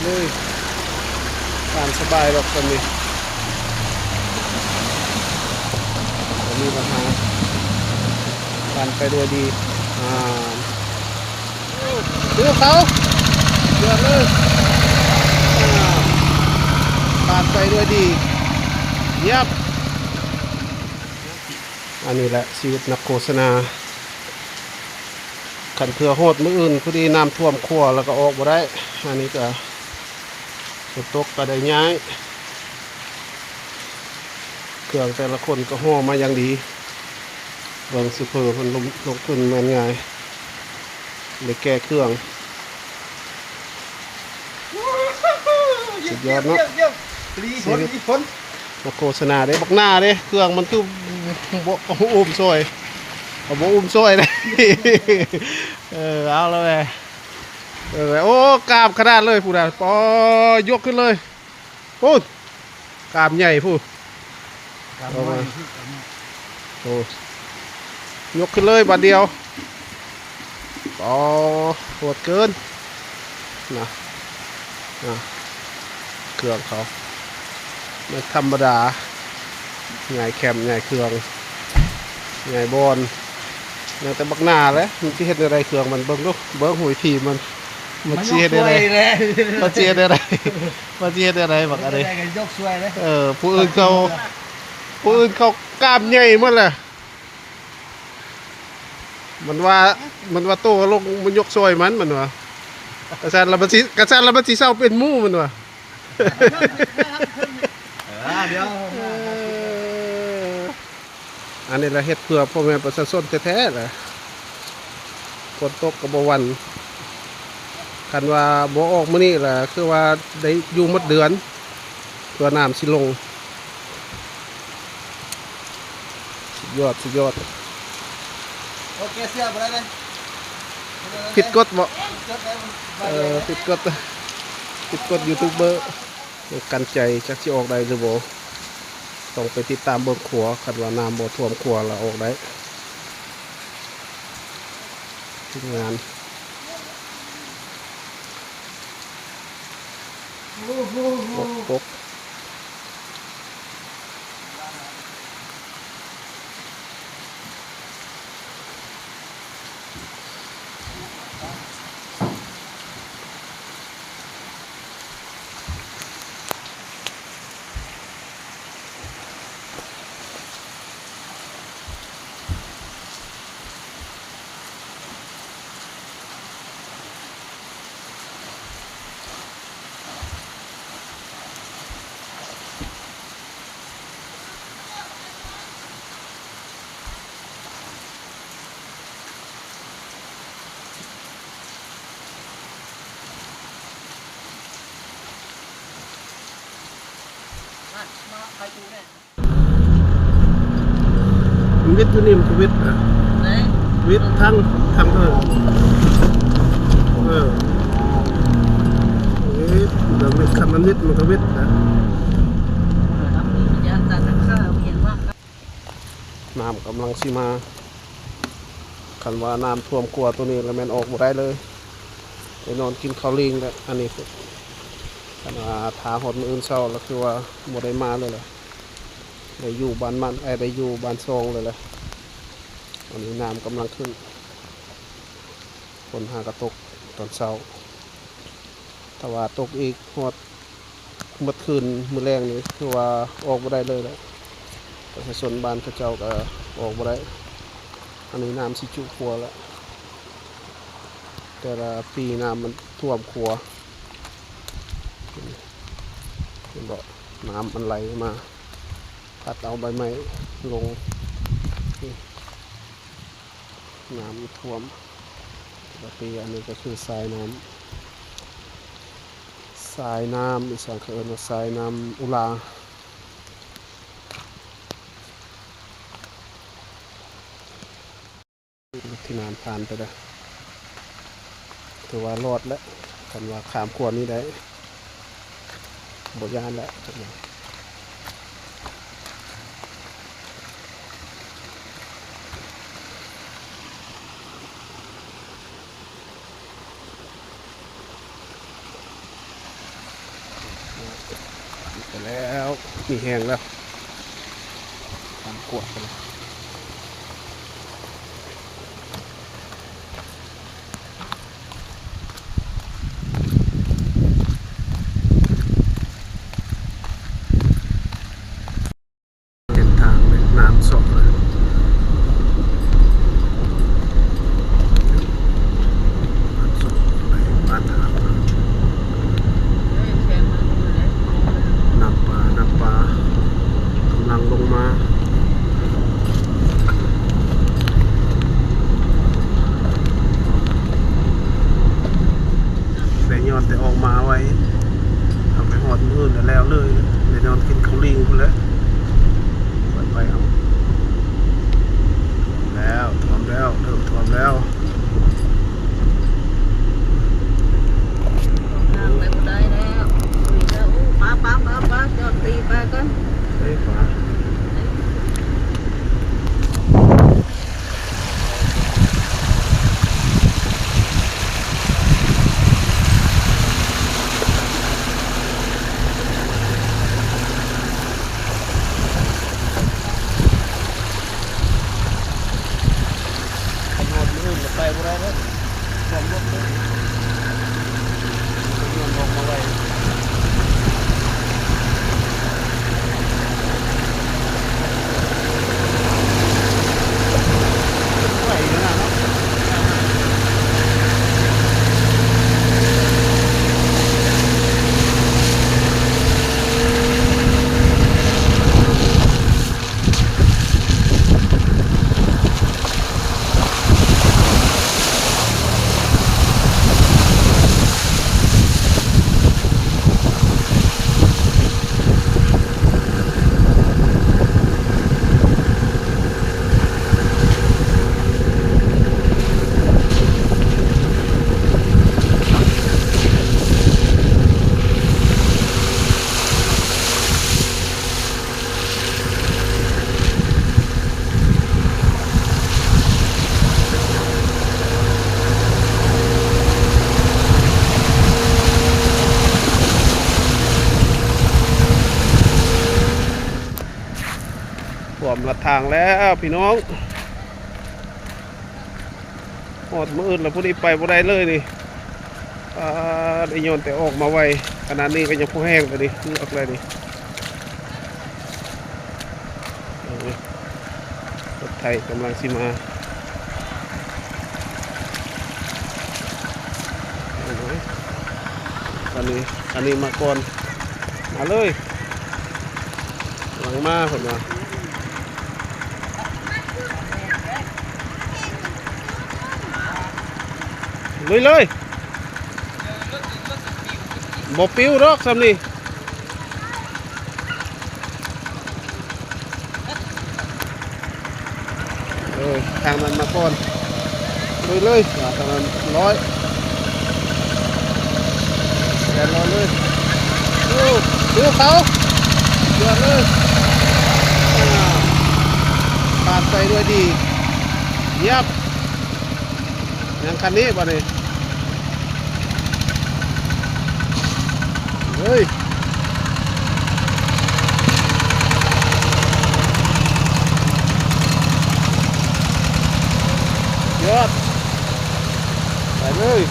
ເລີຍ ຜ່ານສະບາຍດອກສ່ຳນີ້ ບໍ່ມີບັນຫາ ຜ່ານໄປດ້ວຍດີ. ອ່າ ຄືເຂົາ ເດືອດເລີຍ ອ່າ ຜ່ານໄປດ້ວຍດີ. ຢ້ຽມ. ອັນນີ້ແຫຼະຊີວິດນັກໂຄສະນາ. ຄັນເທື່ອຮອດມື້ອື່ນ ພໍດີນ້ຳຖ້ວມຂົວແລ້ວກໍອອກບໍ່ໄດ້. ອັນນີ້ກໍຝົນຕົກກໍໄດ້ຍ້າຍ ເຄື່ອງແຕ່ລະຄົນກໍຫໍ່ມາຢ່າງດີ. ເບິ່ງໂຊເຟີເພິ່ນລົງ ລົງທຶນແມ່ນງ່າຍ ໄດ້ແກ່ເຄື່ອງ. ສຸດຍອດເນາະ ຊີວິດນັກໂຄສະນາເດ້. ບັກໜ້າເດ້ ເຄື່ອງມັນຄືບໍ່ ບໍ່ອຸ້ມຊ່ອຍ ເຂົາບໍ່ອຸ້ມຊ່ອຍເດ້. ເອີ ເອົາລະແຫຼະ ເອີ ໂອ້ ກາມຂະໜາດເລີຍພຸ້ນນະ ປໍ ຍົກຂຶ້ນເລີຍ. ໂອ້ ກາມໃຫຍ່ພຸ້ນ ກາມນ້ອຍ ໂອ້ ຍົກຂຶ້ນເລີຍບາດດຽວ. ອໍ ໂຫດເກີນນະ ນະ ເຄື່ອງເຂົາ ແມ່ນທຳມະດາ ຍ້າຍແຄມ ຍ້າຍເຄື່ອງ ຍ້າຍບ່ອນ. ຍັງແຕ່ບັກໜ້າແຫຼະ ມັນຊິເຮັດແນວໃດເຄື່ອງມັນ ເບິ່ງດູ ເບິ່ງຫຸຍຖີບມັນ ມັນຊິເຮັດແນວໃດ ມັນຊິເຮັດແນວໃດ ມັນຊິເຮັດແນວໃດບັກອັນນີ້. ເອີ ຜູ້ອື່ນເຂົາ ຜູ້ອື່ນເຂົາກາມໃຫຍ່ໝົດແຫຼະ ມັນວ່າ ມັນວ່າໂຕລົງມາຍົກຊ່ອຍມັນ ມັນວ່າ ກະຊັ້ນລະມັນຊິ ກະຊັ້ນລະມັນຊິເຊົາເປັນໝູ່ ມັນວ່າ. ເອີ ດຽວ ເອີ ອັນນີ້ລະເຮັດເພື່ອພໍ່ແມ່ປະຊາຊົນແທ້ໆລະ ຝົນຕົກກໍບໍ່ຫວັ່ນ. ຄັນວ່າບໍ່ອອກມື້ນີ້ລະ ຄືວ່າໄດ້ຢູ່ໝົດເດືອນ ເພື່ອນ້ຳຊິລົງ. ສຸດຍອດ ສຸດຍອດ. ໂອເຄ ເສື້ອບໍ່ໄດ້ເລີຍ ຜິດກົດບໍ່? ເອີ ຜິດກົດ ຜິດກົດຢູທູບເບີ ກັນໃຈ ຈັກຊິອອກໄດ້ຫຼືບໍ່ ຕ້ອງໄປຕິດຕາມເບິ່ງຂົວ. ຄັນວ່ານ້ຳບໍ່ຖ້ວມຂົວລະອອກໄດ້ ທີມງານ ໂອ້ໂຫ. ມັນວິດຢູ່ນີ້ ມັນກໍວິດນະ ວິດທາງ ທາງເດີນ ເອີ ວິດ ມັນກໍວິດ ຄັນມັນວິດ ມັນກໍວິດນະ. ນ້ຳກຳລັງຊິມາ ຄັນວ່ານ້ຳຖ້ວມຂົວໂຕນີ້ລະແມ່ນອອກບໍ່ໄດ້ເລີຍ ໄປນອນກິນເຂົ້າລີງແລ້ວ. ອັນນີ້ ຄັນວ່າຖ້າຮອດມື້ອື່ນເຊົ້າລະຄືວ່າບໍ່ໄດ້ມາເລີຍລະ ໄດ້ຢູ່ບ້ານມັນ ເອີ ໄດ້ຢູ່ບ້ານຊ່ອງເລີຍລະ. ອັນນີ້ນ້ຳກຳລັງຂຶ້ນ ຝົນຫາກະຕົກຕອນເຊົ້າ ຖ້າວ່າຕົກອີກຮອດໝົດຄືນມື້ແລງນີ້ ຄືວ່າອອກບໍ່ໄດ້ເລີຍແຫຼະ ປະຊາຊົນບ້ານເຂົາເຈົ້າກະອອກບໍ່ໄດ້. ອັນນີ້ນ້ຳຊິຈຸຂົວແລ້ວ ແຕ່ລະປີນ້ຳມັນຖ້ວມຂົວ ເຫັນບໍ່ ນ້ຳມັນໄຫຼມາ ພັດເອົາໃບໄມ້ລົງ ນ້ຳຖ້ວມແຕ່ລະປີ. ອັນນີ້ກໍຄືສາຍນ້ຳ ສາຍນ້ຳ ອີສານເຂົາເອີ້ນວ່າສາຍນ້ຳອຸລາ. ທີ່ນ້ຳຜ່ານໄປແລ້ວ ຖືວ່າລອດແລ້ວ ຄັນວ່າຂ້າມຂົວນີ້ໄດ້ ບໍ່ຢ້ານແລ້ວ. ແລ້ວ ມີແຮງແລ້ວ ກວດໄປເລີຍ. ເສັ້ນທາງນີ້ນ້ຳຊອກເລີຍ ນ້ຳຊອກໄປບ້ານທາງ ນ້ຳປາ ນ້ຳປາກຳລັງລົງມາ. ໄດ້ຍ້ອນແຕ່ອອກມາໄວ ເອົາໄປຮອດມື້ອື່ນແລ້ວເລີຍ ໄດ້ນອນກິນເຂົ້າລີ້ງພຸ້ນແຫຼະ ໄປໆ ເອົາ ແລ້ວ ຖ້ວມແລ້ວ ເລີ່ມຖ້ວມແລ້ວ. ອອກທາງໄປບໍ່ໄດ້ແລ້ວ ອຸ້ຍ ແລ້ວ ປາ ປາ ປາ ປາ ຈອດຕີໄປກ່ອນ ເອີຍ ປາ. ຄັນຮອດມື້ອື່ນກໍໄປບໍ່ໄດ້ແລ້ວ ຖ້ວມລົດເລີຍ ຍ້ອນອອກມາໄວ. ໄວຢູ່ນະເນາະ. ຖ້ວມລັດທາງແລ້ວພີ່ນ້ອງ ຮອດມື້ອື່ນແລ້ວ ຜູ້ນີ້ໄປບໍ່ໄດ້ເລີຍນີ້. ອ່າ ໄດ້ຍ້ອນແຕ່ອອກມາໄວ ຂະໜາດນີ້ກໍຍັງພໍແຮງແລ້ວນີ້ ເຫຼືອກແລ້ວນີ້. ເອີ ລົດໄຖກຳລັງຊິມາ ເອີ ອັນນີ້ ອັນນີ້ມາກ່ອນ ມາເລີຍ ກຳລັງມາເພິ່ນວ່າ. ລຸຍເລີຍ ບໍ່ປິວດອກຊ່ຳນີ້. ເອີ ທາງນັ້ນມາກ່ອນ ລຸຍເລີຍ ອ່າ ທາງນັ້ນຮ້ອຍ ແລ່ນຮ້ອຍເລີຍ. ໂອ້ ສູ້ເຂົາ ຍອດເລີຍ ອ່າ ຜ່ານໄປດ້ວຍດີ ຢ້ຽມ. ຍັງຄັນນີ້ບາດນີ້ ເຮີ້ຍ ຍອດ ໄປເລີຍ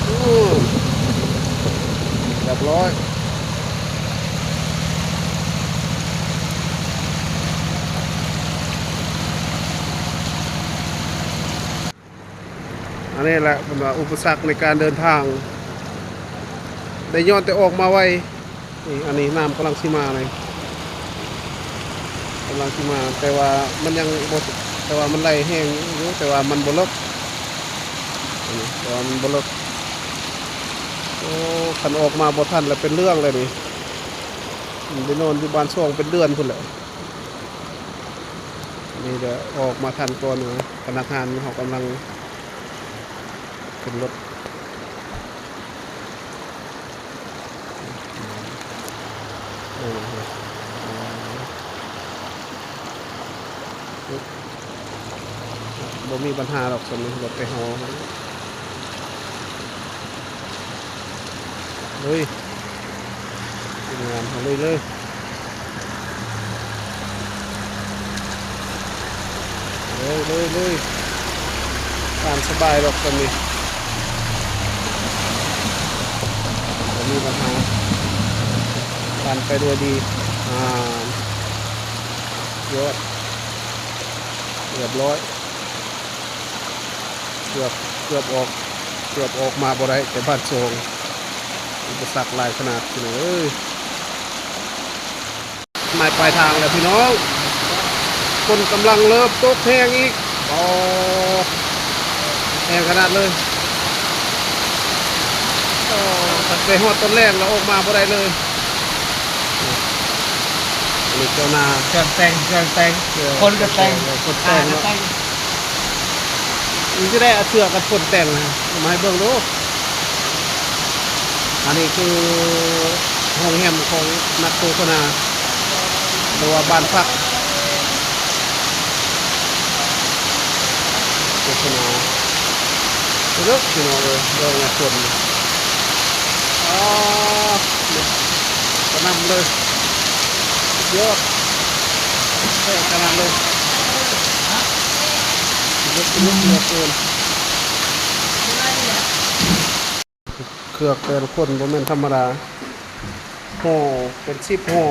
ໂອ້ ຮຽບຮ້ອຍ. ອັນນີ້ແຫຼະເພິ່ນວ່າອຸປະສັກໃນການເດີນທາງ ໄດ້ຍ້ອນແຕ່ອອກມາໄວ. ນີ້ ອັນນີ້ນ້ຳກຳລັງຊິມານີ້ ກຳລັງຊິມາ ແຕ່ວ່າມັນຍັງບໍ່ ແຕ່ວ່າມັນໄຫຼແຮງຢູ່ ແຕ່ວ່າມັນບໍ່ເລິກ ອັນນີ້ ແຕ່ວ່າມັນບໍ່ເລິກ. ໂອ້ ຄັນອອກມາບໍ່ທັນລະເປັນເລື່ອງແລ້ວນີ້ ໄດ້ນອນຢູ່ບ້ານຊ່ອງເປັນເດືອນພຸ້ນແຫຼະ. ນີ້ເດີ ອອກມາທັນກ່ອນ ພະນັກງານເຮົາກຳລັງຂຶ້ນລົດ ບໍ່ມີບັນຫາດອກ ສ່ຳນີ້ລົດໄປຮໍ ເຮີ້ຍ ເປັນ ງາມ ເອົາເລີຍ ເລີຍ ເລີຍ ເລີຍ ເລີຍ ຕາມສະບາຍດອກສ່ຳນີ້ ບໍ່ມີບັນຫາ ຜ່ານໄປດ້ວຍດີ. ອ່າ ຍອດ ຮຽບຮ້ອຍ. ເກືອບ ເກືອບອອກ ເກືອບອອກມາບໍ່ໄດ້ ແຕ່ບ້ານສອງ ອຸປະສັກຫຼາຍຂະໜາດ ພີ່ນ້ອງເອີຍ. ໝາຍປາຍທາງແລ້ວພີ່ນ້ອງ ຝົນກຳລັງເລີ່ມຕົກແຮງອີກ. ອໍ ແຮງຂະໜາດເລີຍ. ອໍ ໄປຮອດຕອນແລງແລ້ວອອກມາບໍ່ໄດ້ເລີຍ. ອັນນີ້ເຈົ້ານາ ເຄື່ອງແຕ່ງ ເຄື່ອງແຕ່ງ ເຄື່ອງ ຄົນກໍແຕ່ງ ຄົນແຕ່ງເນາະ ມີຊິໄດ້ເອົາເສື້ອກັນຝົນແຕ່ງນະ ເອົາມາໃຫ້ເບິ່ງດູ. ອັນນີ້ຄືໂຮງແຮມຂອງນັກໂຄສະນາ ຫຼືວ່າບ້ານພັກໂຄສະນາ. ເດີພີ່ນ້ອງເອີຍ ເບິ່ງແມ່ຝົນ ອໍ ກະໜ່ຳເລີຍ ສຸດຍອດ ແທ້ຂະໜາດເລີຍ ເລິກເຫຼືອເກີນ. ເຄືອແຕ່ລະຄົນບໍ່ແມ່ນທຳມະດາ ຫໍ່ເປັນສິບຫໍ່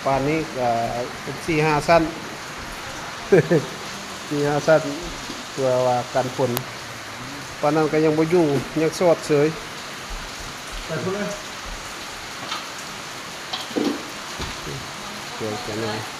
ປານນີ້ກະເປັນສີ່ຫ້າຊັ້ນ ສີ່ຫ້າຊັ້ນ ເພື່ອວ່າກັນຝົນ. ປານນັ້ນກໍຍັງບໍ່ຢູ່ ຍັງຊອດເສີຍ ໄປພຸ້ນເລີຍ ເກີນໄປໜ້ອຍ.